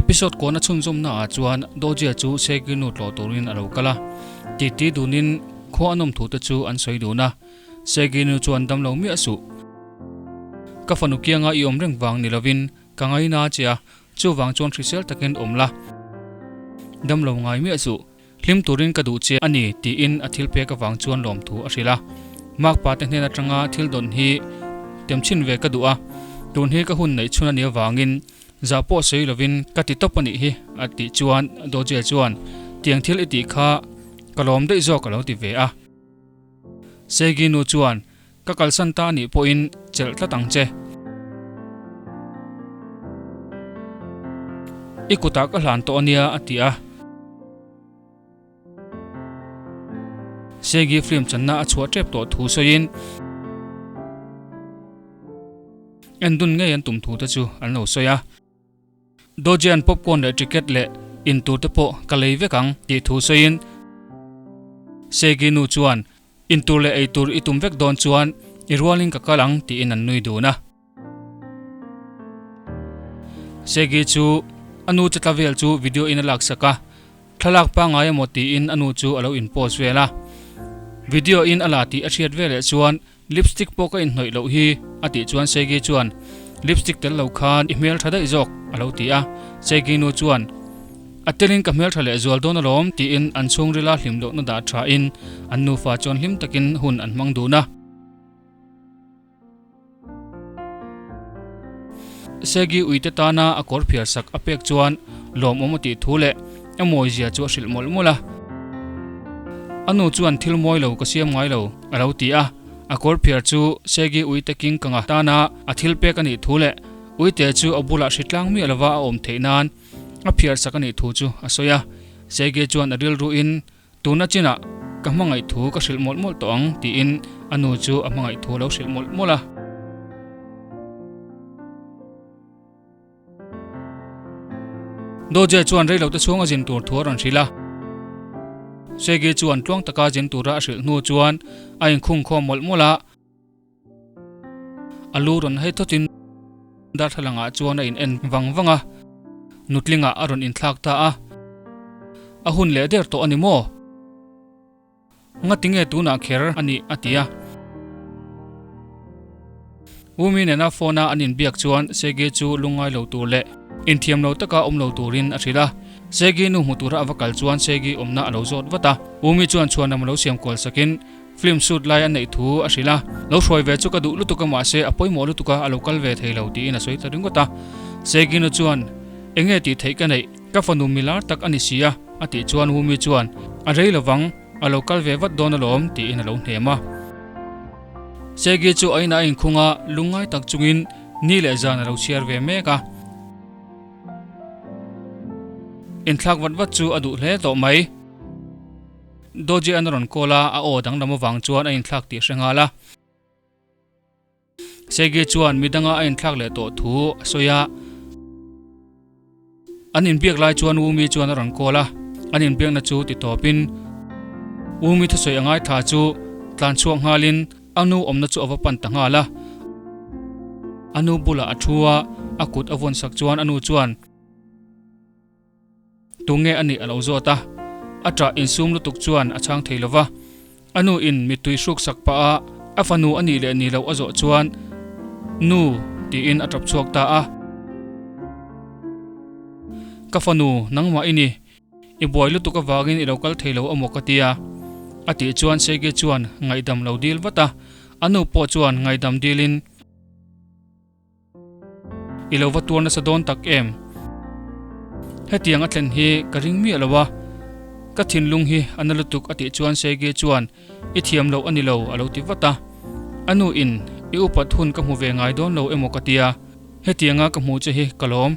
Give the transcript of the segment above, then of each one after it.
Episode kuahna chhunzawmna ah chuan Dojia chu Seki nu tlawh turin a lo kal a, titi dunin khua a nawm thu te chu an sawi dun a, Seki nu chuan damlo miah suh. Ka fanu kianga i awm reng vang ni lovin ka ngaina che a, chuvang chuan hrisel takin awm la, damlo ngai miah suh. Hlim turin ka duh che a ni tiin a thil pek avang chuan lawmthu a hrilh a. Makpa te hnen atanga thil dawn hi tem chhin ve ka duh a, tun hi ka hun neih chhun a nih avangin zah pawh sawi lovin ka ti tawp a nih hi a tih chuan Dawjia chuan tiang thil i tih kha ka lawm daih zawk a lo ti ve a. Segi nu chuan Ka kalsan ta anih pawhin chelh tlat ang che. I kutah ka hlan tawh ania a ti a. Segi film channa a chhuah tep tawh thu sawiin en dun ngei an tum thu te chu an lo sawi a. Dojian popcorn leh ticket leh in tur te pawh ka lei vek ang tih thu sawiin Segi nu chuan In tur leh ei tur i tum vek dawn chuan i rualin ka kal ang tiin an nui dun a. Segi chu a nu che tla vel chu video in a laksak a, thlalak pangngai emaw tiin a nu chu a lo in post vel a. Video in a la tih a hriat veleh chuan lipstick pawh ka inhnawih loh hi a tih chuan Segi chuan lipstick tel lo khan i hmel tha daih zawk a lo ti a. Segi nu chuan A telin ka hmeltha leh zual dawn alawm tiin an chhungrila hlim lohna dah thain an nufa chuan hlim takin hun an hmang dun a. Segi uite tana a kawr phiar sak a pek chuan lawmawm a tih thu leh a mawizia chu a hrilh mawlh mawlh a. A nu chuan thil mawi lo ka siam ngai lo a lo ti a, a kawr phiar chu Segi uite king kanga tana a thil pek a nih thu leh uite chu a bulah hritlang miah lova a awm theih nan A phiar sak a nih thu chu a sawi a, Sergei chuan a rilruin, Tuna chinah ka hmangaih thu ka hrilh mawlh mawlh tawh ang, tiin a nu chu a hmangaih thu a lo hrilh mawlh mawlh a. Doje chuan reilote chhung a zin tur thu a rawn hrilh a. Sergei chuan tluang taka zin tura a hrilh hnu chuan a inkhung khawm mawlh mawlh a. A lu rawn hei thawtin darthlalangah chuan a in en vang vang a, nutlingah a rawn inthlak ta a. A hun leh der tawh a ni maw? Ngatinge tunah kher a nih a ti a. Umi nena phone a an inbiak chuan Segi chu lungngai lo tur leh inthiam lo taka awm lo turin a hrilh a. Segi nu hmu tura a va kal chuan Segi awmna a lo zawt vat a. Umi chuan chhuanam a lo siam kual sakin Film shoot lai a neih thu a hrilh a, lo hruai ve chu ka duh lutuk a mahse a pawimawh lutuk a a lo kal ve thei lo tiin a sawi ta ringawt a. Seginu chuan, Enge tih theih ka neih, ka fanu milar tak a ni si a a tih chuan Wumi chuan, A rei lovang, a lo kal ve vat dawn alawm tiin a lo hnem a. Segi chu a inah a inkhung a, lungngai tak chungin ni leh zan a lo chhiar ve mek a. Inthlak vat vat chu a duh hle tawh mai. Doji an rawn call a, a aw danglam avang chuan a inthlak tih hre nghal a. Segi chuan midanga a inthlak leh tawh thu a sawi a. An inbiak lai chuan Wumi chuan a rawn call a, an inbiakna chu ti tawpin Wumi thusawi a ngaithla chu tlan chhuak nghalin a nu awmna chu a va pan ta nghal a. A nu bulah a thu a, a kut a vawnsak chuan a nu chuan, Tunge a nih a lo zawt a, a ṭah insum lutuk chuan a chhang thei lova. A nu in mittui hruk sak pah a, a fanu a nih leh ni loh a zawh chuan, Nu, tiin a ṭap chhuak ta a. Ka fanu, nangmah i ni. I buai lutuk avangin i lo kal thei lo amaw ka ti a. A tih chuan Sege chuan ngaihdam lo dil vat a, a nu pawh chuan ngaihdam dilin, I lo va tuar nasa dawn tak em? Hetiang a thlen hi ka ring miah lo a, ka thinlung hi a na lutuk a tih chuan Sergei chuan i thiam loh a ni lo a lo ti vat a. A nu in i upat hun ka hmu ve ngai dawn lo emaw ka tia, hetianga ka hmu che hi ka lawm.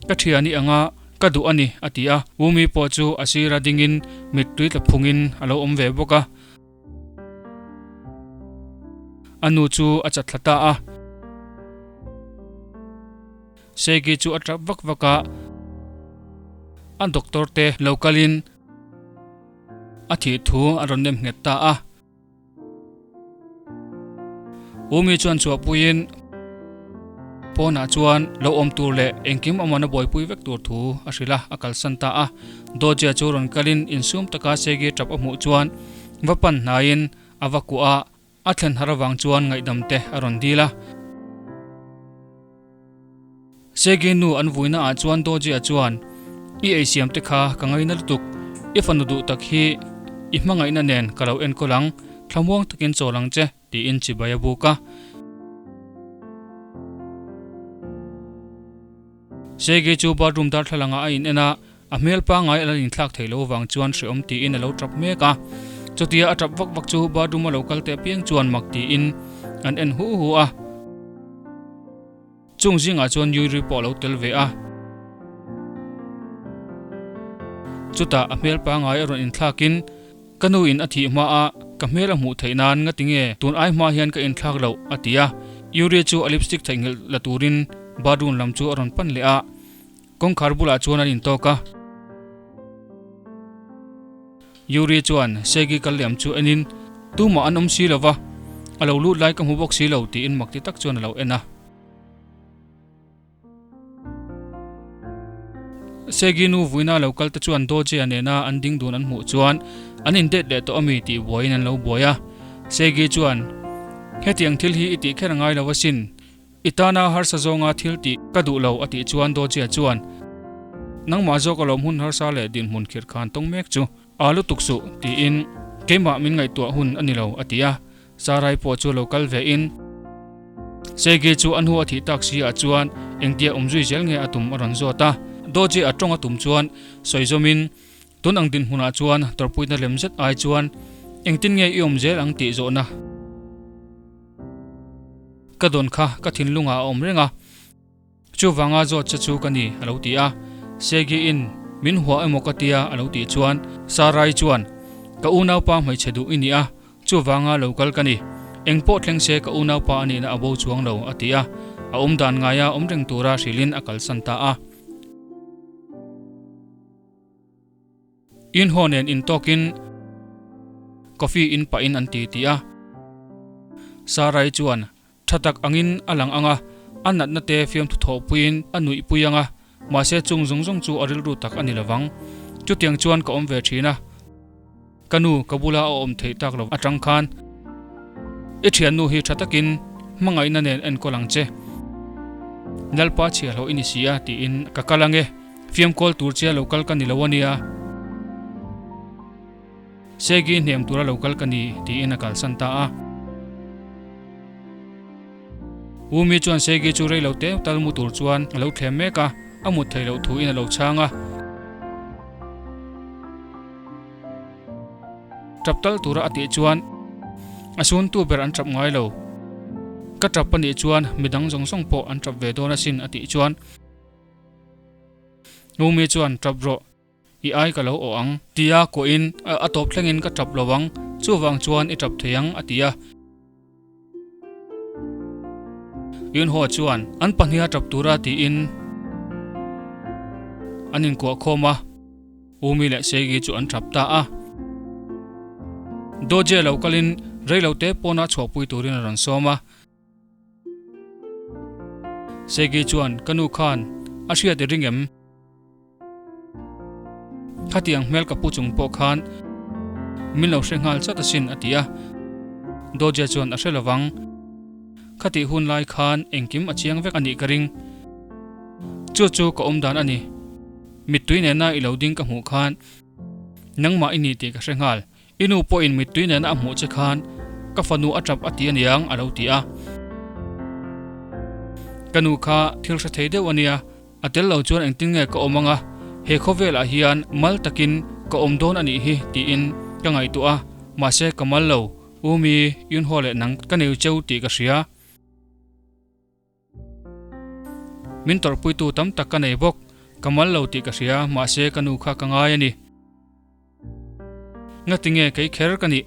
Ka thian i anga ka duh a ni a ti a. Umi pawh chu a sira dingin mittui tla phungin a lo awm ve bawk a. A nu chu a chat thla ta a. Segi chu a tap vak vak a, a doctor te lo kalin a thih thu a rawn nem nghet ta a. Umi chuan chhuahpuiin. Pawnah chuan lo awm tur leh engkim aman a buaipui vek tur thu a hrilh a, a kalsan ta a. Dawjia chu rawn kalin insum taka Segi tap a hmuh chuan va pan hnaiin a va kuah a, a thlen har avang chuan ngaihdam te a rawn dil a. Segi nu an vuina ah chuan Dawjia chuan, I eisiam te kha ka ngaina lutuk, i fanu duh tak hi i hmangaihna nen ka lo enkawl ang, thlamuang takin chawl ang che. Tiin chibai a buk a. Sergei chu bathroom darthlalangah a in en a, a hmel pangngai a la inthlak theih loh avang chuan hrehawm tiin a lo tap mek a. Chutia a tap vak vak chu bathroom a lo kal teh apiang chuan mak tiin an en hu hu a. Chung zingah chuan Yuri pawh a lo tel ve a. Chutah a hmel pangngai a rawn inthlakin, Ka nu in a thih hma a, ka hmel a hmuh theih nan ngati nge tun ai hma hian ka inthlak loh? a ti a. Yuri chu a lipstick theihnghilh la turin bathroom lam chu a rawn pan leh a. Kawngkhar bulah chuan an intawk a. Yuri chuan Segi kal liam chu enin, Tumah an awm si lo va, a lo lut lai ka hmu bawk si lo tiin mak ti tak chuan a lo en a. Segi nu vuina lo kal te chuan Dojia nena an ding dun an hmuh chuan an indet leh tawh ami tih buaiin an lo buai a. Segi chuan, Hetiang thil hi i tih kher ngai lo asin. I tana harsa zawnga thil tih ka duh lo a tih chuan Dojia chuan, Nangmah zawk alawm hun harsa leh dinhmun khirh khan tawng mek chu aa lutuk suh tiin keimah min ngaihtuah hun a ni lo a ti a. Sarai pawh chu lo kal ve in Sergei chu a hnu a thih tak si ah chuan engtia awm zui zel nge a tum a rawn zawt a. Doji a tawng a tum chuan sawi zawm in tun ang dinhmun ah chuan tawrhpuina lem zet ai chuan engtin nge i awm zel ang tih zawhna ka dawn kha ka thinlung ah a awm reng a. Chuvanga zawt che chu ka ni, a lo ti a. Segi-in, Min hua emaw ka tia, a lo tih chuan Sarai chuan, Ka unaupa hmeichhe duh i ni a, chuvanga lo kal ka ni. Eng pawh thleng se ka unaupa a nihna a bo chuang lo, a ti a. A awm dan ngaia awm reng tura hrilhin a kalsan ta a. Inhaw nen intawkin coffee in pahin an ti ti a. Sarai chuan, Tha tak angin a lang ang a, a natna te fiamthu thawhpuiin a nuihpui ang a, mahse chung zawng zawng chu a rilru tak a ni lovang. Chutiang chuan ka awm ve thin a, ka nu ka bula a awm theih tak lo atang khan i thiannu hi tha takin hmangaihna nen enkawl ang che. Lalpa chhiahhlawh i ni si a tiin ka kal ang e, fiamkawl tur che lo kal ka ni lo a nia. Segi hnem tura lo kal ka ni tiin a kalsan ta a. Umi chuan Segi chu rei lo te tal mu tur chuan a lo thlem mek a, a mut theih loh thuin a lo chhang a. Tap tal tura a tih chuan a suntu ber an tap ngai lo. Ka tap anih chuan midang zawng zawng pawh an tap ve dawn asin a tih chuan Umi chuan tap rawh. I ai ka lo awh ang. Tia kuahin a tawp thlengin ka tap lo ang, chuvang chuan i tap thei ang, a ti a. Yunho chuan an pahniha tap tura tiin an inkuah khawm a, Umi leh Seigi chu an tap ta a. Doje lo kalin reilote pawna chhuahpui turin a rawn sawm a. Segi chuan, Ka nu khan a hriat i ring em? Khatiang hmel ka pu chung pawh khan min lo hre nghal chat asin, a ti a. Doja chuan a hre lovang. Khatih hun lai khan engkim a chiang vek a nih ka ring. Chu chu ka awm dan a ni. Mittui nena i lo ding ka hmuh khan nangmah i ni tih ka hre nghal. I nu pawhin mittui nena a hmuh che khan ka fanu a tap a ti aniang a lo ti a. Ka nu kha thil hre thei deuh ania, a tel lo chuan engtin nge ka awm anga, he khawvelah hian mal takin ka awm dawn a nih hi tiin ka ngaihtuah a, mahse ka mal lo, Umi, Yunho leh nang ka nei cheu tih ka hria. Min tawrhpuitu tam tak ka nei bawk. Ka mal lo tih ka hria, mahse ka nu kha ka ngai a ni. Ngati nge kei kher ka nih?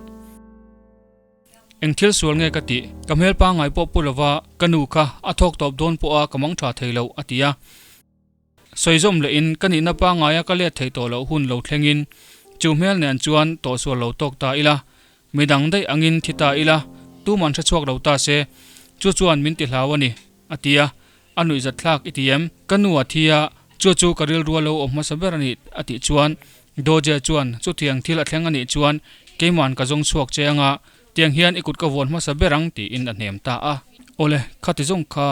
Eng thil sual nge ka tih? Ka hmel pangngai pawh pu lova ka nu kha a thawk tawp dawn pawha ka mang tha thei lo, a ti a. Sawi zawm lehin ka nihna pangngaia ka let thei tawh loh hun lo thlengin chu hmel nen chuan tawhsual lo tawk ta ila, midang daih angin thi ta ila, tuman hre chhuak lo ta se, chu chuan min ti hlau a ni, a ti a. A nuihzat thlak i ti em? Ka nu a thi a, chu chu ka rilru a lo awm hmasa ber a ni a tih chuan Doje chuan chutiang thil a thleng a nih chuan keima'n ka zawng chhuak che anga tiang hian i kut ka vuan hmasa ber ang tiin a hnem ta a. Awle, khati zawng kha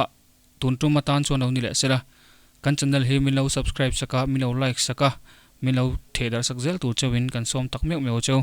tun tum atan chuan lo ni leh sela. Kan channel hi min lo subscribe sak a, min lo like sak a, min lo thehdarh sak zel tur cheuhin kan sawm tak meuh meuh cheu.